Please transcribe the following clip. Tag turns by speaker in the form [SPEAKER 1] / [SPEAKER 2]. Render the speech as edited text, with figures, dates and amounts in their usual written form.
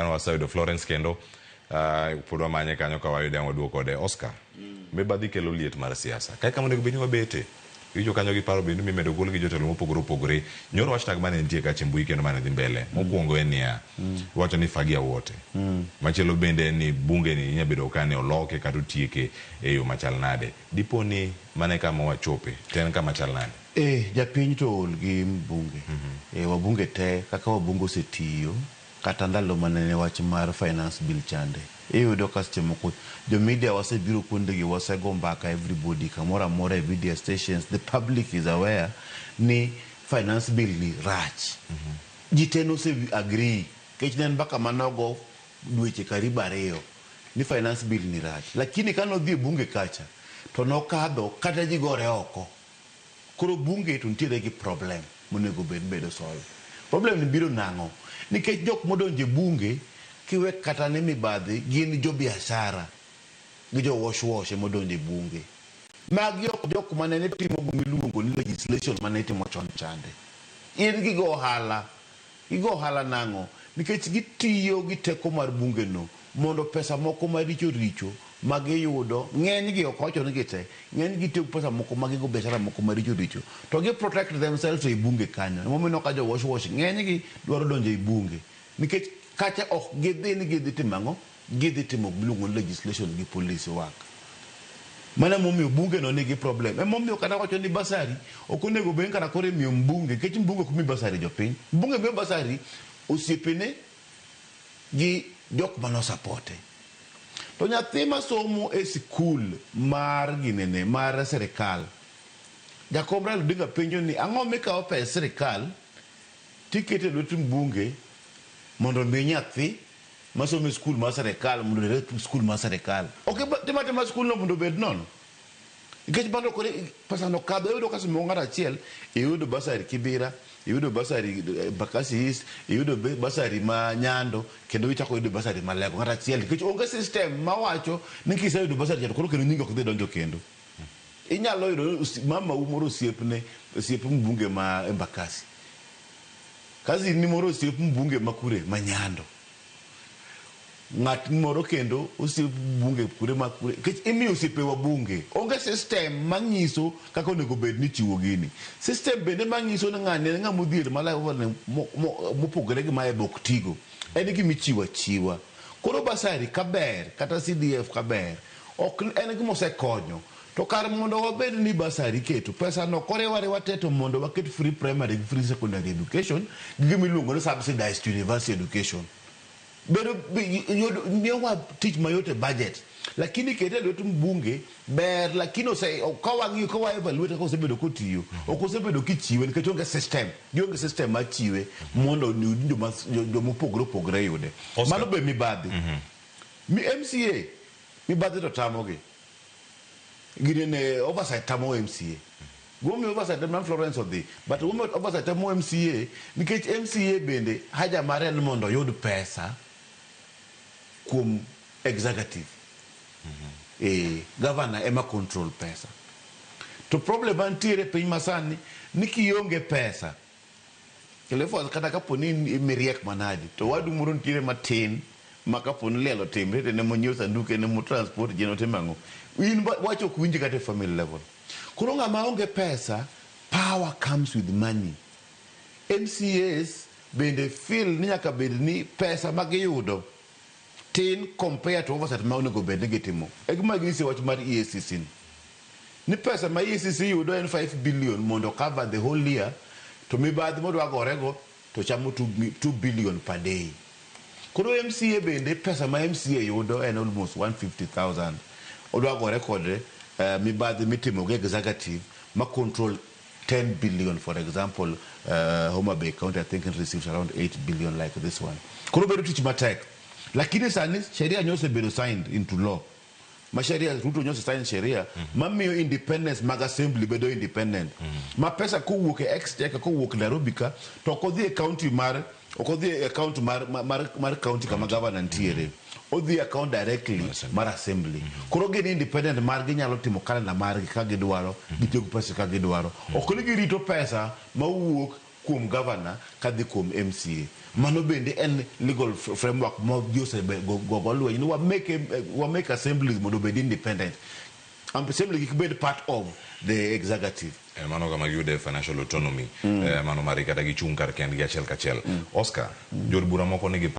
[SPEAKER 1] Waseyudo Florence kendo pod wamanye kanyo ka wayude ang' waduog kode. Oscar, mibadhi kelo liet mar siasa. Kae kama onego bed ni wabete. Iwinjo kanyo gi paro bende mimedo gol gi jotelo mopogore opogore. Nyoro hashtag mane nitie kacha e mbui kendo mane dhi mbele. Mokwongo en niya, iwacho ni fagia wote. Machielo bende en ni bunge ni inya bedo ka ni oloke kata otieke e yo machal nade. Dipo ni mano e kama wachope, to en kama chal nade?
[SPEAKER 2] Eh, japiny to ool gi mbunge. Eh, wabunge te kaka wabunge osetiyo kata ndalo mane wach mar finance bill chande. Iyudo ka seche moko jo media wasebiro kuondegi wasego mbaka everybody kamoro amora e media stations the public is aware ni finance bill ni rach. Ji te nose agree nikech ne en mbaka mane ogo dweche karibu ariyo ni finance bill ni rach. Lakini kane odhi e bunge kacha to nokadho kata ji gore oko. Koro bunge to nitiere gi problem monego bed bedo solve. Problem ni biro nang'o? Nikech jok modonjo e bunge kiwe kata ni mibadhi gin jo biashara gi jo wash wash ema odonjo e bunge. Magi ok jok mane ne timo gima iluongo ni legislation mane itimo chon chande. In gigo ohala. Gigo ohala nang'o? Nikech gitiyo gi teko mar bunge no mondo pesa moko maricho richo ma giyudo, ng'eny gi ok awacho ni gite, ng'eny gi tiyo gi pesa moko ma gigo biashara moko maricho richo to gi protect themselves ei bunge kanyo. Emomiyo ineno ka jo wash wash ng'eny gi dwaro donjo ei bunge nikech kacha ok gidhi ni gidhi timo ang'o? Gidhi timo gima iluongo ni legislation gi policy work. Mano emomiyo bunge no nigi problem. Emomiyo kata wacho ni bursary ok onego bed ni kata koro imiyo mbunge nikech mbunge ok mi bursary jopiny. Mbunge miyo bursary osiepene gi jok mane osapote. To nyathi masomo e sikul mar ginene mar sirikal, Jakom Raila Odinga penjo ni ang'o mikawo pes sirikal tiketo e lwet mbunge mondo omi nyathi masomo e skul mar sirikal mondo oter e skul mar sirikal. Ok itim atima skul no mondo obed nono. Nikech mano koro pesa no kadho iyudo ka somo ng'ato achiel iyudo bursary Kibira, iyudo bursary Embakasi East, iyudo bursary ma Nyando kendo ichako yudo bursary ma Lego ng'ato achiel nikech onge system mawacho ni kiseyudo bursary cha to koro kendo nyingi ok dhi donjo kendo. Inyalo yudo mamau moro osiepne osiep mbunge ma Embakasi. Cousin ni moro osiep mbunge ma kure ma Nyando. Ng'at moro kendo osiep bunge kure ma kure nikech imiyo osiepewa bunge. Onge system manyiso kaka onego bed ni ichiwo gini. System bende manyiso ni ng'ani en ng'ama odhier ma mopogore gi mae be ok tigo. En gima ichiwo achiwa. Koro bursary ka ber kata CDF ka ber ok en gima osekonyo. To kar mondo wabed ni bursary iketo, pesa no koriw ariwa te to mondo waket free primary gi free secondary education gi gima iluongo ni subsidized university education. Bedo miyowa tich mayot e budget. Lakini kete e lwet mbunge ber lakini ose ka wang'iyo ka wa evaluate kaka osebedo kotiyo, ok osebedo kichiwe nikech onge system. Gionge system mar chiwe mondo joma joma opogore opogore yude. Mano be mibadhi. Mi MCA mibadhi to tamogi. Ginene oversight tamo MCA. Gimomiyo oversight man Florence odhi, but gimomiyo oversight tamo MCA nikech MCA bende haja mare en mondo oyud pesa kuom executive. Eh, governor ema control pesa. To problem mantiere e piny masani ni kionge pesa Clifford kata kapo ni miriek manadi to wadu moro nitiere matin ma kapo ni liel otimre to en ema onyiew sanduk en ema transport ji en otimo ang'o. In wach ok winji kata e family level. Koro ng'ama onge pesa, power comes with money. MCAs bende feel ni nyaka bed ni pesa ma giyudo tin compare to oversight ma onego bed ni gitimo. E gima ginyisi wach mar EACC ni. Ni pesa ma EACC yudo en 5 billion mondo cover the whole year to mibadhi modwa gorego to chamo 2 billion per day. Koro MCA bende pesa ma MCA yudo en almost 150,000. Odwa gore kod mibadhi mitimo gi executive ma control 10 billion for example Homa Bay County I think it receives around 8 billion like this one. Koro bedo tich matek. Lakini sani sheria nyosebedo signed into law. Ma sheria Ruto nyosa sign sheria mamiyo independence mag assembly bedo independent. Ma pesa kowuok e exchequer kowuok Nairobi ka to ok odhi e county mar ok odhi e account mar, mar, mar county kama governor nitiere. Odhi e account directly mar assembly. Koro gin independent margi nyalo timo calendar margi ka gidwaro, gitiyo gi pesa ka gidwaro. Ok ni girito pesa mawuok kuom governor kadhi kuom MCA. Mano bende en legal framework ma ji osegogo lweny ni wa make assemblies mondo obed independent. Assembly kik bed part of the executive.
[SPEAKER 1] Mano kama giyude financial autonomy, mano mari kata gichung' kar kendgi achiel kachiel. Oscar, jood bura moko nigi